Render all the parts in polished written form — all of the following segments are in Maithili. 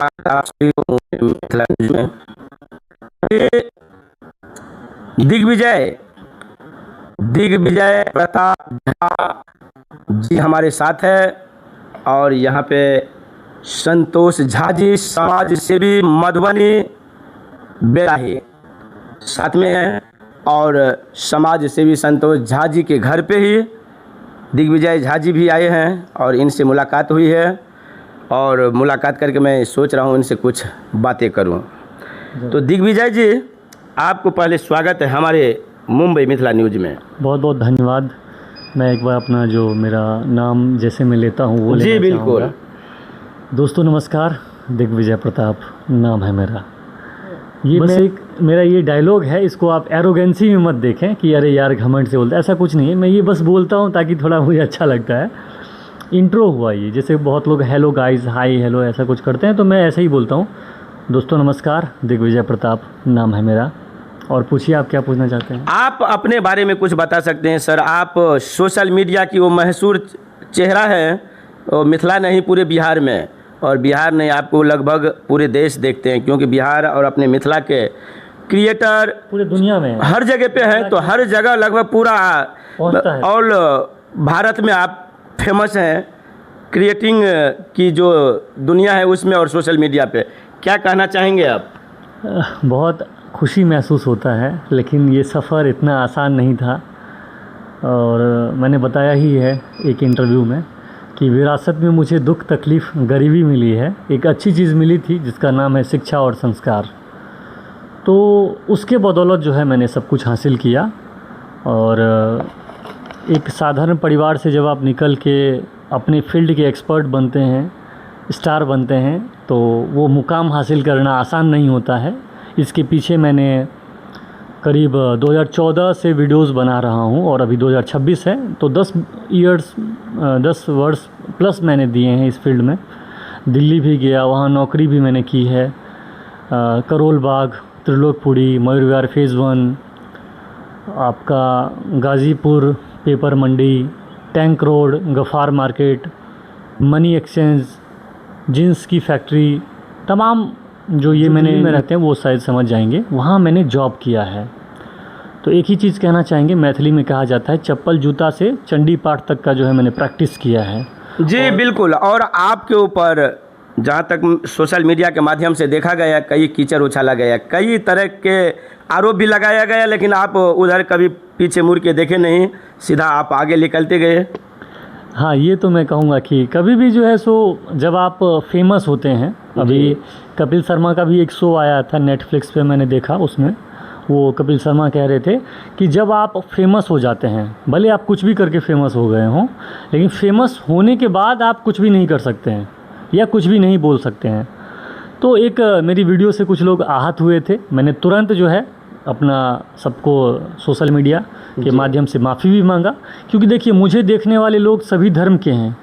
स्वागत आप सभी को मिथिला न्यूज में। दिग्विजय दिग्विजय प्रताप झा जी हमारे साथ है और यहाँ पे संतोष झा जी समाज सेवी मधुबनी बेलाही साथ में है और समाज सेवी संतोष झा जी के घर पे ही दिग्विजय झा जी भी आए हैं और इनसे मुलाकात हुई है और मुलाकात करके मैं सोच रहा हूँ इनसे कुछ बातें करूँ। तो दिग्विजय जी, आपको पहले स्वागत है हमारे मुंबई मिथिला न्यूज़ में। बहुत बहुत धन्यवाद। मैं एक बार अपना जो मेरा नाम जैसे मैं लेता हूँ वो जी लेना बिल्कुल। चाहूँगा। दोस्तों नमस्कार, दिग्विजय प्रताप नाम है मेरा। ये बस एक मेरा ये डायलॉग है, इसको आप एरोगेंसी में मत देखें कि अरे यार घमंड से बोलता है, ऐसा कुछ नहीं है। मैं ये बस बोलता हूँ ताकि थोड़ा मुझे अच्छा लगता है। इंट्रो हुआ ये, जैसे बहुत लोग हेलो गाइस, हाय हेलो ऐसा कुछ करते हैं, तो मैं ऐसे ही बोलता हूँ। दोस्तों नमस्कार, दिग्विजय प्रताप नाम है मेरा। और पूछिए आप क्या पूछना चाहते हैं। आप अपने बारे में कुछ बता सकते हैं सर? आप सोशल मीडिया की वो मशहूर चेहरा है, वो मिथिला नहीं पूरे बिहार में, और बिहार नहीं आपको लगभग पूरे देश देखते हैं, क्योंकि बिहार और अपने मिथिला के क्रिएटर पूरे दुनिया में हर जगह पे हैं, तो हर जगह लगभग पूरा पहुंचता है। ऑल भारत में आप फेमस हैं क्रिएटिंग की जो दुनिया है उसमें और सोशल मीडिया पे। क्या कहना चाहेंगे आप? बहुत खुशी महसूस होता है, लेकिन ये सफ़र इतना आसान नहीं था। और मैंने बताया ही है एक इंटरव्यू में कि विरासत में मुझे दुख तकलीफ़ गरीबी मिली है। एक अच्छी चीज़ मिली थी जिसका नाम है शिक्षा और संस्कार, तो उसके बदौलत जो है मैंने सब कुछ हासिल किया। और एक साधारण परिवार से जब आप निकल के अपने फील्ड के एक्सपर्ट बनते हैं, स्टार बनते हैं, तो वो मुकाम हासिल करना आसान नहीं होता है। इसके पीछे मैंने करीब 2014 से वीडियोस बना रहा हूँ और अभी 2026 है, तो 10 वर्ष प्लस मैंने दिए हैं इस फील्ड में। दिल्ली भी गया, वहाँ नौकरी भी मैंने की है। करोल बाग, त्रिलोकपुरी, मयूर विहार फेज़ 1, आपका Ghazipur paper Mandi, tank road, Ghaffar market, money exchange, jeans की फैक्ट्री, तमाम जो ये मैंने में रहते हैं वो शायद समझ जाएंगे, वहाँ मैंने जॉब किया है। तो एक ही चीज़ कहना चाहेंगे, मैथिली में कहा जाता है चप्पल जूता से चंडी पाठ तक का जो है मैंने प्रैक्टिस किया है। जी बिल्कुल। और आपके ऊपर जहाँ तक सोशल मीडिया के माध्यम से देखा गया, कई कीचड़ उछाला गया, कई तरह के आरोप भी लगाया गया, लेकिन आप उधर कभी पीछे मुड़ के देखे नहीं, सीधा आप आगे निकलते गए। हाँ, ये तो मैं कहूँगा कि कभी भी जो है सो जब आप फेमस होते हैं, अभी कपिल शर्मा का भी एक शो आया था नेटफ्लिक्स पे, मैंने देखा, उसमें वो कपिल शर्मा कह रहे थे कि जब आप फेमस हो जाते हैं, भले आप कुछ भी करके फेमस हो गए हों, लेकिन फेमस होने के बाद आप कुछ भी नहीं कर सकते हैं या कुछ भी नहीं बोल सकते हैं। तो एक मेरी वीडियो से कुछ लोग आहत हुए थे, मैंने तुरंत जो है अपना सबको सोशल मीडिया के माध्यम से माफ़ी भी मांगा, क्योंकि देखिए मुझे देखने वाले लोग सभी धर्म के हैं।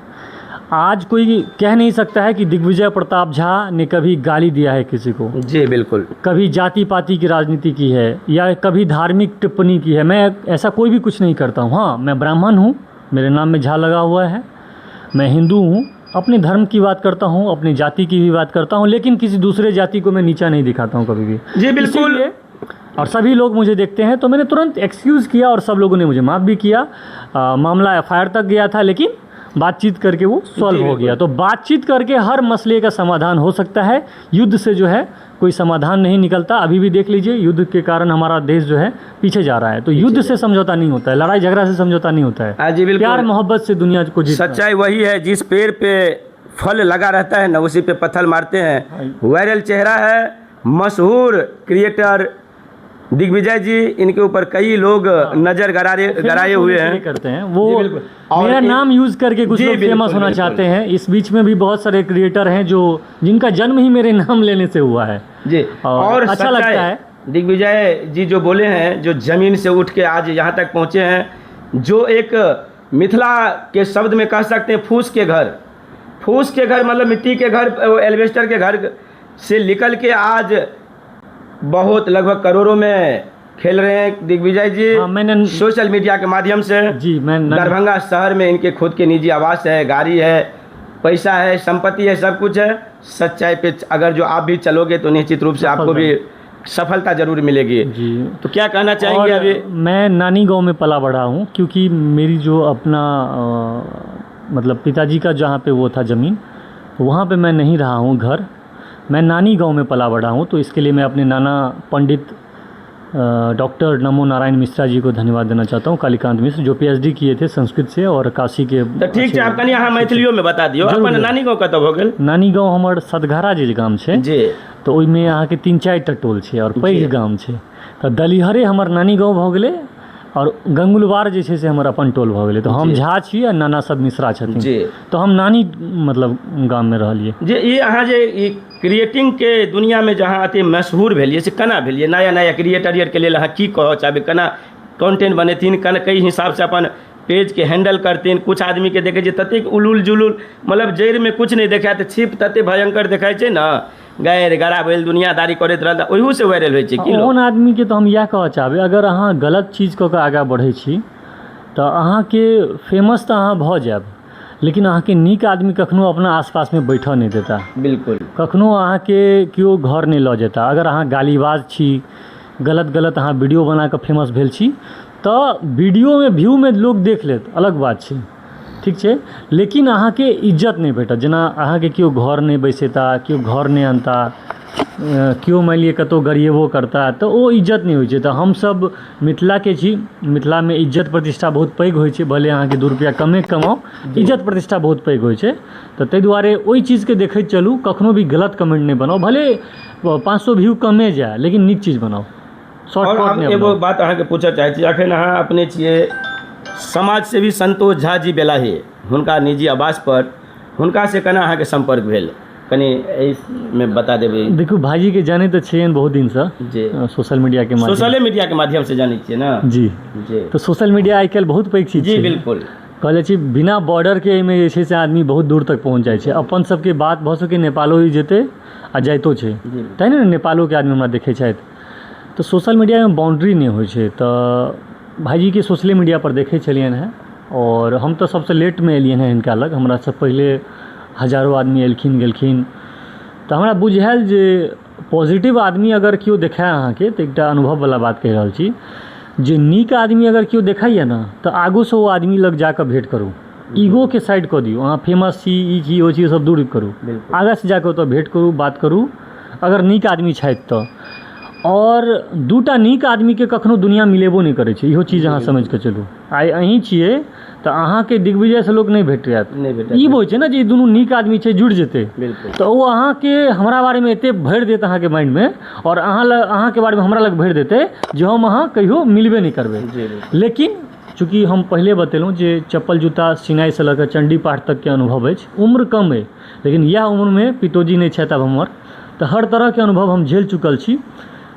आज कोई कह नहीं सकता है कि दिग्विजय प्रताप झा ने कभी गाली दिया है किसी को। जी बिल्कुल। कभी जाति पाति की राजनीति की है या कभी धार्मिक टिप्पणी की है, मैं ऐसा कोई भी कुछ नहीं करता हूँ। हाँ, मैं ब्राह्मण हूँ, मेरे नाम में झा लगा हुआ है, मैं हिंदू हूँ, अपने धर्म की बात करता हूँ, अपनी जाति की भी बात करता हूँ, लेकिन किसी दूसरे जाति को मैं नीचा नहीं दिखाता हूँ कभी भी। जी बिल्कुल। और सभी लोग मुझे देखते हैं, तो मैंने तुरंत एक्सक्यूज़ किया और सब लोगों ने मुझे माफ़ भी किया। मामला एफआईआर तक गया था, लेकिन बातचीत करके वो सॉल्व हो गया। तो बातचीत करके हर मसले का समाधान हो सकता है, युद्ध से जो है कोई समाधान नहीं निकलता। अभी भी देख लीजिए, युद्ध के कारण हमारा देश जो है पीछे जा रहा है। तो युद्ध से समझौता नहीं होता है, लड़ाई झगड़ा से समझौता नहीं होता है। जी बिल्कुल। प्यार मोहब्बत से दुनिया को जीतना। सच्चाई वही है, जिस पेड़ पे फल लगा रहता है ना, उसी पे पत्थर मारते हैं। वायरल चेहरा है, मशहूर क्रिएटर दिग्विजय जी, इनके ऊपर कई लोग नजर गराए हुए हैं, करते हैं वो मेरा नाम यूज़ करके कुछ लोग फेमस होना चाहते हैं। इस बीच में भी बहुत सारे क्रिएटर हैं जो जिनका जन्म ही मेरे नाम लेने से हुआ है। जी, और अच्छा लगता है दिग्विजय जी जो बोले हैं, जो ज़मीन से उठ के आज यहाँ तक पहुँचे हैं, जो एक मिथिला के शब्द में कह सकते हैं फूस के घर, फूस के घर मतलब मिट्टी के घर, एल्बेस्टर के घर से निकल के आज बहुत लगभग करोड़ों में खेल रहे हैं दिग्विजय जी। हाँ, मैंने सोशल मीडिया के माध्यम से। जी, मैं दरभंगा शहर में इनके खुद के निजी आवास है, गाड़ी है, पैसा है, संपत्ति है, सब कुछ है, सच्चाई पे अगर जो आप भी चलोगे तो निश्चित रूप से आपको भी सफलता जरूर मिलेगी। जी। तो क्या कहना चाहेंगे और अभी? मैं नानी गांव में पला बढ़ा हूँ, क्योंकि मेरी जो अपना मतलब पिताजी का जहाँ पे वो था ज़मीन, वहाँ पे मैं नहीं रहा हूँ घर, मैं नानी गांव में पला बढ़ा हूँ। तो इसके लिए मैं अपने नाना पंडित डॉक्टर नमो नारायण मिश्रा जी को धन्यवाद देना चाहता हूँ, कालीकांत मिश्र, जो पीएचडी किए थे संस्कृत से और काशी के। तऽ ठीक छै, आप कनि अहाँ मैथिलियोमे बता दियौ। जरूर, अपन जरूर। नानी गाँव कतऽ भऽ गेल? नानी गाँव हमर सदघरा जे गाम छै, तऽ ओहिमे अहाँके 3-4 टोल छै आओर पैघ गाम छै। तऽ दलिहरे हमर नानी गाँव भऽ गेलै आओर गंगुलवार जे छै से हमर अपन टोल भऽ गेलै। तऽ हम झा छी आ नाना सब मिश्रा छथिन। तऽ हम नानी मतलब गाममे रहलियै। जे ई अहाँ जे ई क्रिएटिंगके दुनिआँमे जहाँ अते मशहूर भेलियै से केना भेलियै? नया नया क्रिएटर के लेल अहाँ की कहऽ चाहबै? केना कंटेंट बनेथिन, केना कई हिसाबसँ अपन पेजके हैंडल करथिन? कुछ आदमीके देखै छियै ततेक उलूल जुलूल, मतलब जड़िमे कुछ नहि देखायत, छिप तते भयंकर देखाइ छै ने, गारि गराबैल दुनियादारी करैत रहल, ओहियोसँ वायरल होइ छै की लोक? ओहन आदमीके तऽ हम इएह कहऽ चाहबै, अगर अहाँ गलत चीज कऽ कऽ आगाँ बढ़ै छी तऽ अहाँके फेमस तऽ अहाँ भऽ जायब, लेकिन अहाँके नीक आदमी कखनो अपना आसपासमे बैठऽ नहि देता। कखनो अहाँके केओ घर नहि लऽ जेता। अगर अहाँ गालीबाज छी, गलत गलत अहाँ वीडियो बना कऽ फेमस भेल छी, तऽ वीडियोमे व्यूमे लोक देख लेत, अलग बात छै, ठीक छै, लेकिन अहाँके इज्जत नहि भेटत। जेना अहाँके केओ घर नहि बैसेता, केओ घर नहि अनता, केओ मानि लिअ कतहु गरिएबो करता, तऽ ओ इज्जत नहि होइ छै। तऽ हमसब मिथिलाके छी, मिथिलामे इज्जत प्रतिष्ठा बहुत पैघ होइ छै। भले अहाँके 2 रुपैआ कमे कमाउ, इज्जत प्रतिष्ठा बहुत पैघ होइ छै। तऽ ताहि दुआरे ओहि चीजके देखैत चलू, कखनो भी गलत कमेंट नहि बनाउ, भले 500 व्यू कमे जाय, लेकिन नीक चीज बनाउ, और शॉर्टकट हम नहि एगो बनाउ। बात अहाँके पूछऽ चाहै छी, अखन अहाँ अपने छियै समाज सेवी संतोष झा जी बेलाही, हुनका निजी आवास पर हुनका से केना अहाँके सम्पर्क भेल, कनि एहिमे बता देबै। देखू, भाईजीके जानै तऽ छियनि बहुत दिनसँ, सोशल मीडियाके माध्यम, सोशले मीडियाके माध्यम से जानै छियै ने? जी। जी। तऽ सोशल मीडिया आइ काल्हि बहुत पैघ चीज जी छै। बिल्कुल। कहल जाइ छै बिना बॉर्डरके एहिमे जे छै से आदमी बहुत दूर तक पहुँच जाइ छै। अपन सबके बात भऽ सकै नेपालो ही जेतै आ जाइतो छै, तैँ ने नेपालोके आदमी हमरा देखै छथि। तऽ सोशल मीडियामे बाउंड्री नहि होइ छै। तऽ भाईजीके सोशले मीडिया पर देखै छलियनि हेँ, आओर हम तऽ सबसँ लेटमे एलियनि हेँ हिनका लग, हमरासँ पहिले हजारो आदमी एलखिन गेलखिन। तऽ हमरा बुझायल जे पॉजिटिव आदमी अगर केओ देखाय अहाँके, तऽ एकटा अनुभववला बात कहि रहल छी, जे नीक आदमी अगर केओ देखाइए ने तऽ आगूसँ ओ आदमी लग जाकऽ भेँट करू, ईगोके साइड कऽ दियौ, अहाँ फेमस छी, ई छी, ओ छी, सब दूर करू, आगाँसँ जाकऽ ओतऽ भेँट करू, बात करू, अगर नीक आदमी छथि तऽ। आओर 2टा नीक आदमीके कखनो दुनिया मिलेबो नहि करै छै, इहो चीज अहाँ समझिकऽ चलू। आइ अहीं छियै तऽ अहाँके दिग्विजयसँ लोक नहि भेटत, नहि भेटत। ई होइ छै ने जे ई दुनू नीक आदमी छै, जुड़ि जेतै, तऽ ओ अहाँके हमरा बारेमे एते भरि देत अहाँके माइंडमे, आओर अहाँ लग, अहाँके बारेमे हमरा लग भरि देतै जे हम अहाँ कहियो मिलबे नहि करबै। लेकिन चूँकि हम पहिले बतेलहुँ जे चप्पल जूता सिनाइसँ लऽ कऽ चण्डी पाठ तकके अनुभव अछि, उम्र कम अइ, लेकिन इएह उम्रमे पितोजी नहि छथि आब हमर, तऽ हर तरहके अनुभव हम झेल चुकल छी।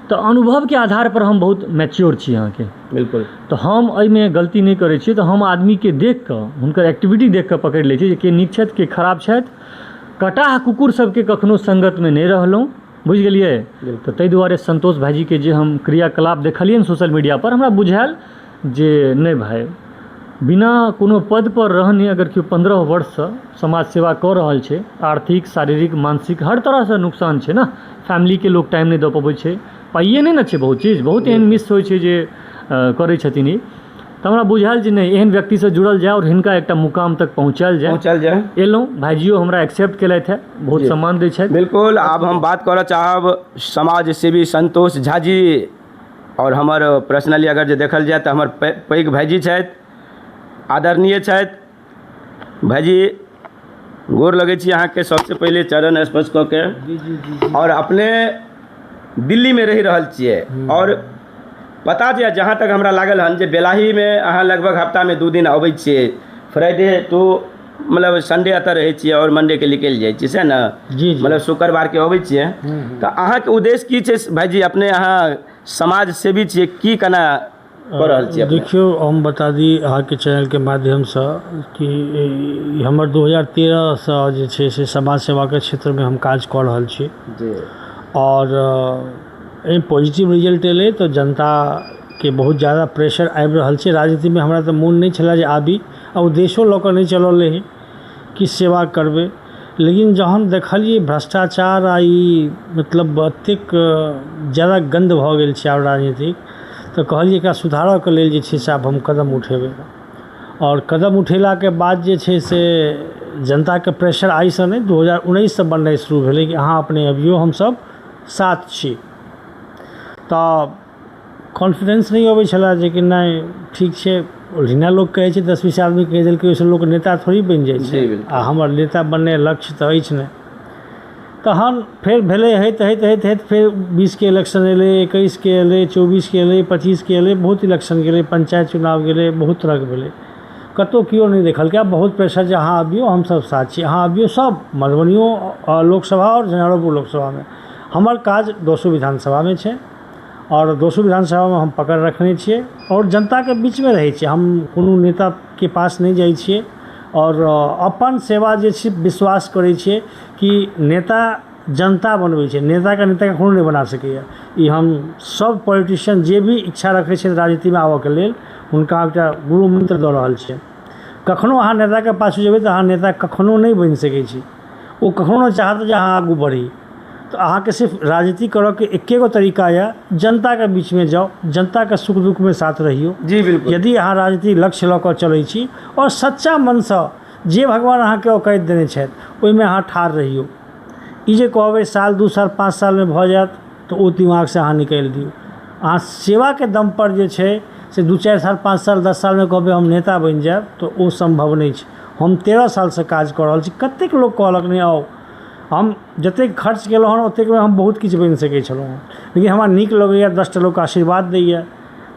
तऽ अनुभवके आधारपर हम बहुत मैच्योर छी अहाँके। तऽ हम एहिमे गलती नहि करै छियै, तऽ हम आदमीके देख कऽ, हुनकर एक्टिविटी देख कऽ पकड़ि लै छियै जे के नीक छथि के खराब छथि। कटाह कुकुर सबके कखनो संगतमे नहि रहलहुँ, बुझि गेलियै? तऽ ताहि दुआरे संतोष भाईजीके जे हम क्रियाकलाप देखलियनि सोशल मीडिया पर, हमरा बुझायल जे नहि भाइ, बिना कोनो पद पर रहने अगर केओ 15 वर्षसँ समाज सेवा कऽ रहल छै, आर्थिक, शारीरिक, मानसिक हर तरहसँ नुकसान छै ने, फैमिलीके लोक टाइम नहि दऽ पबै छै, पाइए नहि ने छै, बहुत चीज बहुत एहन मिस होइ छै जे करै छथिन ई। तऽ हमरा बुझायल जे नहि, एहन व्यक्तिसँ जुड़ल जाय आओर हिनका एकटा मुकाम तक पहुँचायल जाय। पहुँचायल जाय। एलहुँ, भाइजियो हमरा एक्सेप्ट केलथि हेँ, बहुत सम्मान दै छथि। बिल्कुल। आब हम बात करऽ चाहब समाज सेवी संतोष झा जी, आओर हमर पर्सनली अगर जे देखल जाय तऽ हमर पैघ भाइजी छथि, आदरणीय छथि। भाइजी गोर लगै छी अहाँके, सबसँ पहिले चरण स्पर्श कऽ के। जी। आओर अपने दिल्लीमे रहि रहल छियै, आओर पता जे जहाँ तक हमरा लागल हन जे बेलाहीमे अहाँ लगभग हफ्तामे 2 दिन अबै छियै, फ्राइडे टू मतलब संडे एतऽ रहै छियै आओर मंडेके निकलि जाइ छियै, सएह ने? जी, जी। मतलब शुक्रवारके अबै छियै। तऽ अहाँके उद्देश्य की छै भाइजी? अपने अहाँ समाज सेवी छियै, की केना कऽ रहल छियै अपने? देखियौ, हम बता दी अहाँके चैनलके माध्यमसँ कि ई हमर 2013 जे छै से समाज सेवाके क्षेत्रमे हम काज कऽ रहल छी। आओर एहिमे पॉजिटिव रिजल्ट एलै तऽ जनताके बहुत ज्यादा प्रेशर आबि रहल छै। राजनीतिमे हमरा तऽ मोन नहि छलै जे आबी, आ उद्देश्यो लऽ कऽ नहि चलल रही। कि सेवा करबै। लेकिन जहन देखलियै भ्रष्टाचार आ ई मतलब एतेक जादा गन्द भऽ गेल छै आब राजनीतिक, तऽ कहलियै एकरा सुधारऽके लेल जे छै से आब हम कदम उठेबै। आओर कदम उठेलाके बाद जे छै से जनताके प्रेशर आइसँ नहि, 2019सँ बननाइ शुरू भेलै कि अहाँ अपने अबियौ, हमसब साथ छी। तऽ कॉन्फिडेंस नहि अबै छलै जे कि नहि ठीक छै, ओहिना लोक कहै छै 10-20 आदमी कहि देलकै, ओहिसँ लोक नेता थोड़ी बनि जाइ छै। आ हमर नेता बननाइ लक्ष्य तऽ अछि नहि। तहन फेर भेलै होइत होइत होइत होइत फेर 20के इलेक्शन एलै, 21के एलै, 24के एलै, 25के एलै, बहुत इलेक्शन गेलै, पंचायत चुनाव गेलै, बहुत तरहके भेलै, कतहु केओ नहि देखलकै। आब बहुत प्रेशर जे अहाँ अबियौ, हमसब साथ छी, अहाँ अबियौ। सब मधुबनियो लोकसभा आओर झंझारोपुर लोकसभामे हमर काज 10 विधानसभामे छै आओर 10 विधानसभामे हम पकड़ रखने छियै आओर जनताके बीचमे रहै छियै। हम कोनो नेताके पास नहि जाइ छियै आओर अपन सेवा जे छै विश्वास करै छियै कि नेता जनता बनबै छै, नेताके नेता कखनो नहि बना सकैए। ई हम सब पॉलिटिशियन जे भी इच्छा रखै छै राजनीतिमे आबऽके लेल, हुनका एकटा गुरु मन्त्र दऽ रहल छियै, कखनो अहाँ नेताके पाछू जेबै तऽ अहाँ नेता कखनो नहि बनि सकै छी। ओ कखनो नहि चाहत जे अहाँ आगू बढ़ी। तऽ अहाँके सिर्फ राजनीति करऽके एके गो तरीका यऽ, जनताके बीचमे जाउ, जनताके सुख दुःखमे साथ रहियौ। जी बिल्कुल। यदि अहाँ राजनीति लक्ष्य लऽ कऽ चलै छी आओर सच्चा मनसँ जे भगवान अहाँके औकाति देने छथि ओहिमे अहाँ ठाढ़ रहियौ। ई जे कहबै साल 2 साल 5 सालमे भऽ जायत, तऽ ओ दिमागसँ अहाँ निकालि दियौ। अहाँ सेवाके दमपर जे छै से 2-4 साल 5 साल 10 सालमे कहबै हम नेता बनि जायब, तऽ ओ सम्भव नहि छै। हम 13 सालसँ काज कऽ रहल छी। कतेक लोक कहलक नहि आउ, हम जतेक खर्च केलहुँ हँ ओतेकमे हम बहुत किछु बनि सकै छलहुँ हँ, लेकिन हमरा नीक लगैए, 10टा लोक आशीर्वाद दैए,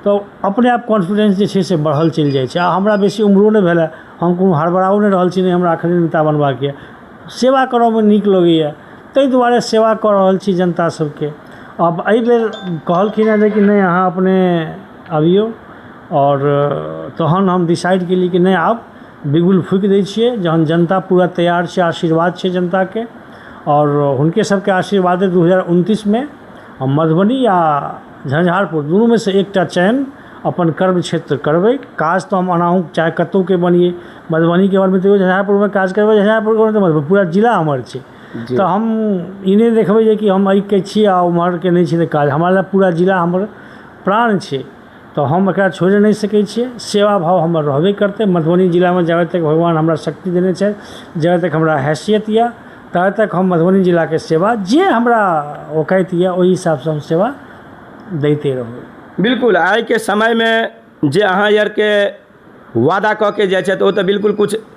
तऽ अपने आप कॉन्फिडेंस जे छै से बढ़ल चलि जाइ छै। आ हमरा बेसी उम्रो नहि भेलै, हम कोनो हड़बड़ाओ नहि रहल छी, नहि हमरा एखने नेता बनबाक यऽ। सेवा करऽमे नीक लगैए, ताहि दुआरे सेवा कऽ रहल छी जनता सबके। आब एहि बेर कहलखिन हँ जे कि नहि अहाँ अपने अबियौ, आओर तहन हम डिसाइड केलियै कि नहि आब बिगुल फूकि दै छियै। जहन जनता पूरा तैयार छै, आशीर्वाद छै जनताके, आओर हुनके सबके आशीर्वादे 2029मे हम मधुबनी आ झंझारपुर दुनूमे से एकटा चयन अपन कर्म क्षेत्र करबै। काज तऽ हम अनाहु चाहे कतहुके बनियै, मधुबनीके बनबै तैयो झंझारपुरमे काज करबै, झंझारपुरके बनबै तऽ मधुबनी, पूरा जिला हमर छै। तऽ हम ई नहि देखबै जे कि हम एहिके छी आ ओम्हरके नहि छी, तऽ काज हमरा लए पूरा जिला हमर प्राण छै, तऽ हम एकरा छोड़ि नहि सकै छियै। सेवा भाव हमर रहबे करतै। मधुबनी जिलामे जाबे तक भगवान हमरा शक्ति देने छथि, जाबे तक हमरा हैसियत यऽ, ताबे तक हम मधुबनी जिलाके सेवा जे हमरा औकाति यऽ ओहि हिसाबसँ हम सेवा दैते रहबै। बिल्कुल, आइके समयमे जे अहाँ आरके वादा कऽ के जाइ छथि ओ तऽ बिल्कुल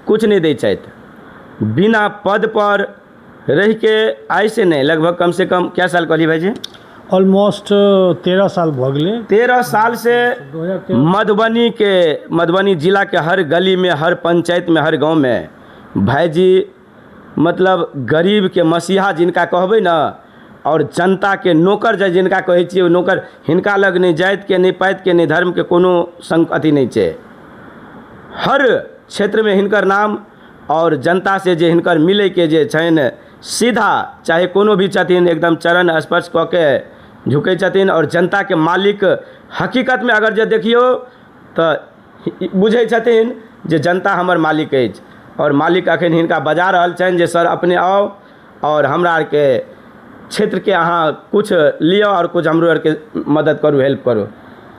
कुछ नहि दै छथि। बिना पद पर रहिके आइसँ नहि, लगभग कम से कम कै साल कहलियै भाईजी? ऑलमोस्ट 13 साल भऽ गेलै। 13 साल से मधुबनी जिला के हर गली में, हर पंचायत में, हर गांव में भाईजी मतलब गरीब के मसीहा जिनका कहबै ने, और जनता के नौकर जे जिनका कहै छियै, ओ नौकर हिनका लग नहि जाति के, नहि पाति के, नहि धर्म के कोनो अथी नहि छै। हर क्षेत्र में हिनकर नाम और जनता से जे हिनकर मिलै के जे छनि सीधा, चाहे कोनो भी छथिन, एकदम चरण स्पर्श कऽ के झुकै छथिन। और जनता के मालिक हकीकत में अगर जे देखियौ तऽ बुझै छथिन जे जनता हमर मालिक अछि। और मालिक अखन हिनका बजा रहल छनि जे सर अपने आउ और हमरा आरके क्षेत्रके अहाँ कुछ लिअ और कुछ हमरो आरके मदद करू, हेल्प करू।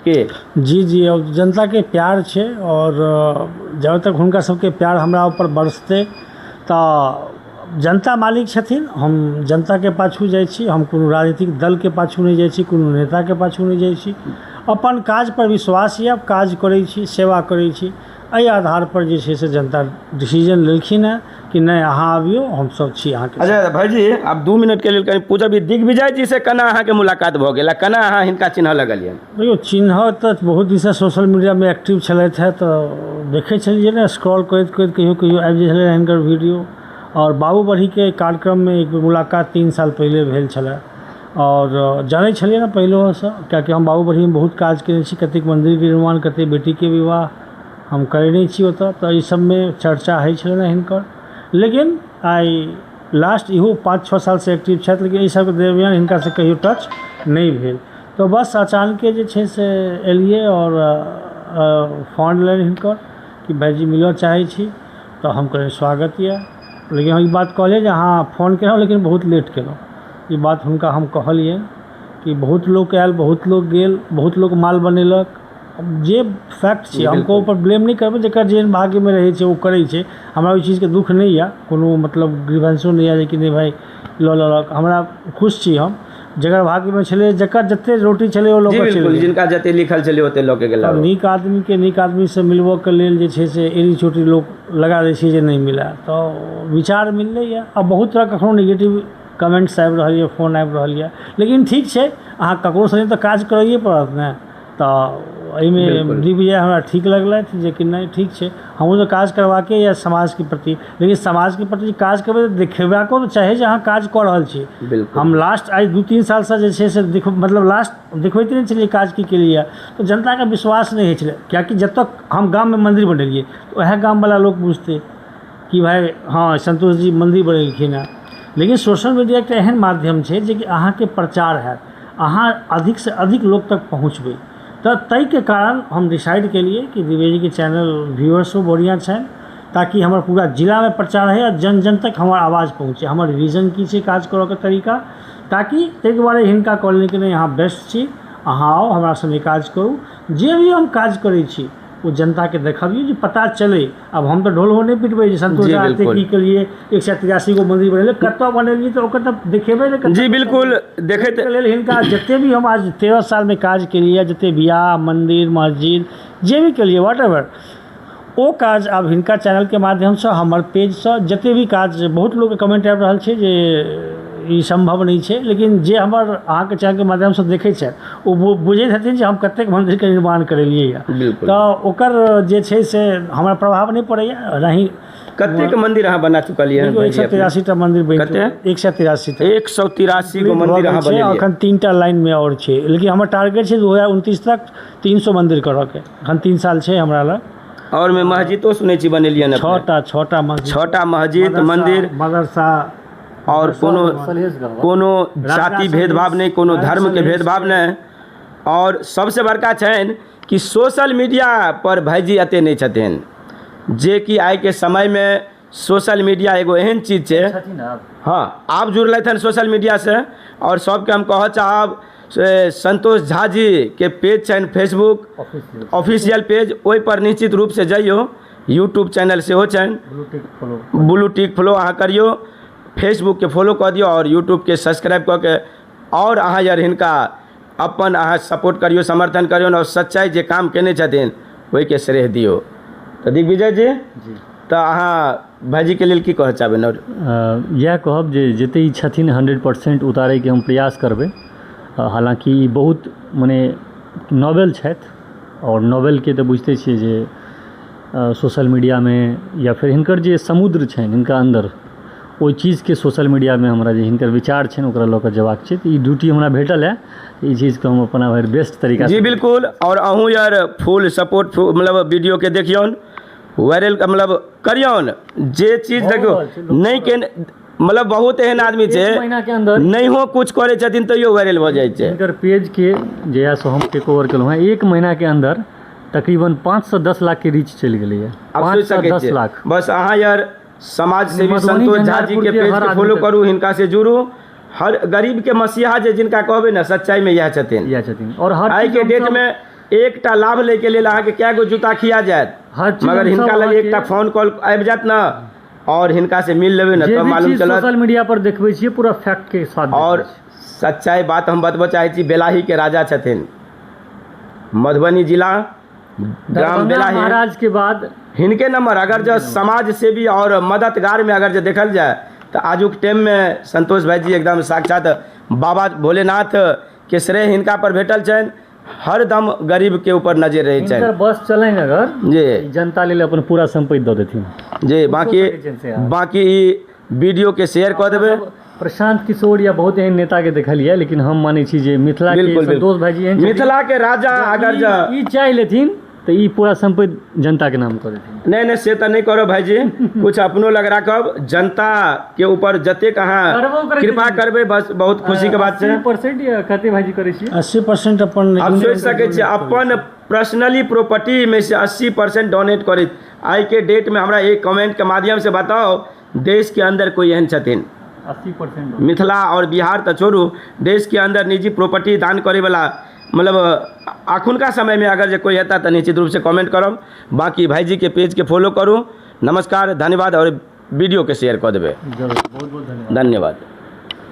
की जी जी, अब जनताके प्यार छै और जब तक हुनका सबके प्यार हमरा ऊपर बरसतै तऽ जनता मालिक छथिन। हम जनताके पाछू जाइ छी, हम कोनो राजनीतिक दलके पाछू नहि जाइ छी, कोनो नेताके पाछू नहि जाइ छी। अपन काज पर विश्वास यऽ, काज करै छी, सेवा करै छी। एहि आधार पर जे छै से जनता डिसीजन लेलखिन हँ कि नहि अहाँ अबियौ, हमसब छी अहाँके। अच्छा भाईजी, आब 2 मिनट के लेल कनि पूछब, दिग्विजय जी से केना अहाँके मुलाकात भऽ गेल आ केना अहाँ हिनका चिन्हऽ लगलियनि? देखियौ, चिन्हऽ तऽ बहुत दिनसँ सोशल मीडियामे एक्टिव छलथि हँ, तऽ देखै छलियै ने स्क्रॉल करैत करैत कहियो कहियो आबि जाइ छलै हिनकर वीडियो। और बाबूबढ़ीके कार्यक्रममे एक बेर मुलाकात 3 साल पहिले भेल छलै और जानै छलियै ने पहिलहोसँ, कियाकि हम बाबूबढ़ीमे बहुत काज केने छी, कतेक मन्दिरके निर्माण, कतेक बेटीके विवाह हम करेने छी ओतऽ, तऽ एहि सबमे चर्चा होइ छलै ने हिनकर। लेकिन आइ लास्ट इहो 5-6 सालसँ एक्टिव छथि, लेकिन एहि सबके दरमियान हिनकासँ कहियो टच नहि भेल। तऽ बस अचानके जे छै से एलियै और फोन लेलियै हिनकर कि भाइजी मिलऽ चाहै छी। तऽ हम कहलियै स्वागत यऽ। लेकिन हम ई बात कहलियै जे अहाँ फोन केलहुँ लेकिन बहुत लेट केलहुँ। ई बात हुनका हम कहलियनि कि बहुत लोक आयल, बहुत लोक गेल, बहुत लोक माल बनेलक, जे फैक्ट छै हम ककरो पर ब्लेम नहि करबै, जकर जेहन भाग्यमे रहै छै ओ करै छै। हमरा ओहि चीजके दुःख नहि यऽ, कोनो मतलब ग्रीवेंसो नहि यऽ जे कि नहि भाइ लऽ लेलक, हमरा खुश छी हम। जकर भाग्यमे छलै, जकर जतेक रोटी छलै ओ लऽ जी कऽ चलि बिल्कुल गेल। जिनका जते लिखल छलै ओते लऽ के गेला। तब नीक आदमीके नीक आदमीसँ मिलबऽके लेल जे छै से एड़ी चोटी लोक लगा दै छै जे नहि मिलए, तऽ विचार मिललैए। आ बहुत तरहके कखनो नेगेटिव कमेंट्स आबि रहल यऽ, फोन आबि रहल यऽ, लेकिन ठीक छै, अहाँ ककरो सङ्गे तऽ काज करैए पड़त ने। तऽ एहिमे बिल्कुल। दिग्विजय हमरा ठीक लगलथि जे कि नहि ठीक छै, हमहूँ तऽ काज करबाके यऽ समाजके प्रति, लेकिन समाजके प्रति काज करबै तऽ देखेबाको तऽ चाही जे अहाँ काज कऽ रहल छी। बिल्कुल। हम लास्ट आइ 2-3 सालसँ जे छै से देख मतलब लास्ट देखबैते नहि छलियै काज की केलियै, तऽ जनताके विश्वास नहि होइ छलै, किएकि जतऽ हम गाममे मन्दिर बनेलियै तऽ उएह गामवला लोक बुझतै कि भाइ हँ सन्तोष जी मन्दिर बनेलखिन हेँ। लेकिन सोशल मीडिया एकटा एहन माध्यम छै जेकि अहाँके प्रचार हैत, अहाँ अधिकसँ अधिक लोक तक पहुँचबै। तऽ ताहिके कारण हम डिसाइड केलियै कि दिग्विजयजीके चैनल व्यूअर्सो बढ़िआँ छनि, ताकि हमर पूरा जिलामे प्रचार होइ आ जन जन तक हमर आवाज पहुँचै, हमर विजन की छै काज करऽके तरीका, ताकि ताहि दुआरे हिनका कहलियनि कि नहि अहाँ बेस्ट छी, अहाँ आउ हमरा सङ्गे काज करू। जे भी हम काज करै छी ओ जनताके देखबियौ जे पता चलै। आब हम तऽ ढोलहो नहि पिटबै जे संतोष जी, झा एते बिल्कुल। की केलियै, 183 गो मन्दिर बनेलियै, कतऽ बनेलियै तऽ ओकर तऽ देखेबै ने कतऽ जी बिल्कुल। देखैत के लेल हिनका जते भी हम आज 13 सालमे काज केलियै, जते बियाह मन्दिर मस्जिद जे भी केलियै what ever, ओ काज आब हिनका चैनलके माध्यमसँ हमर पेजसँ जते भी काज, बहुत लोकके कमेंट आबि रहल छै जे ई सम्भव नहि छै, लेकिन जे हमर अहाँके चैनलके माध्यमसँ देखै छथि ओ बुझैत हेथिन जे हम कतेक मन्दिरके निर्माण करेलियै यऽ। बिल्कुल। तऽ ओकर जे छै से हमरा प्रभाव नहि पड़ैए। नहीं कतेक मंदिर अहाँ बना चुकलियै हन? 183 टा मंदिर बनि कते? 183 टा। 183 गो मंदिर अहाँ छै, बनेलियै। एखन 3 टा लाइनमे आओर छै, लेकिन हमर टारगेट छै 2029 तक 300 मंदिर करऽके। एखन 3 साल छै हमरा लग। और में मस्जिदो सुनै छी बनेलियै हन छओ अपने? टा, 6 टा मस्जिद, 6 टा मस्जिद मंदिर मदरसा। और कोनो सलहेश गढ़वा। कोनो जाति भेदभाव नहि, कोनो राजा धर्मके सलहेश भेदभाव नहि। और सबसे बड़का छनि कि सोशल मीडिया पर भाइजी एते नहि छथिन, जे कि आइके समयमे सोशल मीडिया एगो एहन चीज छै। छथिन आब। हाँ, आब जुड़लथि हन सोशल मीडियासँ। आओर सबके हम कहऽ चाहब से संतोष झा जी के पेज छनि फेसबुक ऑफिशियल ऑफिशियल पेज, ओहि पर निश्चित रूपसँ जइयौ। यूट्यूब चैनल सेहो छनि। Blue tick follow. Blue tick follow अहाँ करियौ, फेसबुकके फॉलो कऽ दियौ आओर यूट्यूबके सब्सक्राइब कऽ के आओर अहाँ यार हिनका अपन अहाँ सपोर्ट करियौ, समर्थन करियौ आओर सच्चाइ जे काम केने छथिन ओहिके श्रेय दियौ। तऽ दिग्विजय जी, जी। तऽ अहाँ भाइजीके लेल की कहऽ चाहबै आओर? इएह कहब जे जते ई छथिन 100% उतारैके हम प्रयास करबै। हालाँकि ई बहुत मने नोवेल छथि आओर नोवेलके तऽ बुझिते छियै जे सोशल मीडियामे या फेर हिनकर जे समुद्र छनि हिनका अन्दर, ओहि चीजके सोशल मीडियामे हमरा जे हिनकर विचार छनि ओकरा लऽ कऽ जेबाक छै। तऽ ई ड्यूटी हमरा भेटल है, ई चीजके हम अपना भरि बेस्ट तरीकासँ जी बिल्कुल। आओर अहूँ यार फुल सपोर्ट, मतलब वीडियोके देखियौन, वायरल मतलब करियौन। जे चीज भऽ देखियौ रहल छै, लोक नहि केने मतलब बहुत एहन आदमी छै एक महीना के अंदर नहियो कुछ करै छथिन तैयो वायरल भऽ जाइ छै। हिनकर पेजके जहियासँ हम टेक ओवर केलहुँ हेँ, एक महीनाके अंदर तकरीबन 5 से 10 लाख के रीच चलि गेलैए। आब पाँच सोचि से सकै दस छियै। लाख। बस अहाँ यार समाज सेवी मधुबनी संतोष झा जी के झंझारपुर के पेज हर के आदमी फॉलो तक। करू, हिनका से जुड़ू। हर गरीब के मसीहा जे जिनका कहबै ने, सच्चाई में इएह छथिन। इएह छथिन और हर आइ चीज के डेट हमसब- में एकटा लाभ लै के लेल अहाँके कए गो जूता खिया जायत, हर चीज मगर हमसब हिनका लग अहाँके- एकटा फोन कॉल आबि जायत ने और हिनका से मिल लेबै ने जे तब भी मालूम चीज चलत। सोशल मीडिया पर देखबै छियै, पूरा फैक्ट के साथ और देखबै छियै। सच्चाई बात हम बतबऽ चाहै छी, बेलाही के राजा छथिन, मधुबनी जिला, ग्राम दरभंगा बेलाही। महाराज के बाद हिनके नंबर अगर जो समाज सेवी और मददगार में अगर जो देखल जाए तऽ आजुक टाइममे संतोष भाई जी एकदम साक्षात बाबा भोलेनाथ के श्रेय हिनका पर भेटल छनि। हरदम गरीब के ऊपर नजर रहै हिनकर छनि। बस चलनि अगर जनता लेल अपन पूरा संपत्ति दऽ देथिन। जी, बाकी सकै छनि से। बाकी ई वीडियो के शेयर कऽ देबै। प्रशांत किशोर या बहुत एहन नेता के देखलियै, लेकिन हम मानै छी जे मिथिला के बिल्कुल संतोष भाईजी एहन छथिन मिथिला के राजा अगर ई जे ई चाहि लेथिन। तऽ ई पूरा सम्पत्ति जनताके नाम कऽ देथिन। नहि नहि, से तऽ नहि करब भाईजी, कुछ अपनो लग राखब। जनता के ऊपर जतेक अहाँ कृपा करबै, बस बहुत खुशी के बात छै। 80% या कते भाईजी करै छियै? 80% अपन। आब सोचि सकै छियै, अपन पर्सनली प्रॉपर्टी में से 80% डोनेट करैत आइ के डेट में हमरा एक कमेंट के माध्यम से बताओ, देश के अंदर कोई एहन छथिन? 80%। मिथिला और बिहार तऽ छोड़ू, देश के अंदर निजी प्रॉपर्टी दान करे वाला, मतलब अखुनका समय में अगर जे कोई हेता तऽ निश्चित रूप से कमेंट करब। बाकी भाईजी के पेज के फॉलो करू। नमस्कार, धन्यवाद, और वीडियो के शेयर कऽ देबै। जरूर, बहुत बहुत धन्यवाद। धन्यवाद।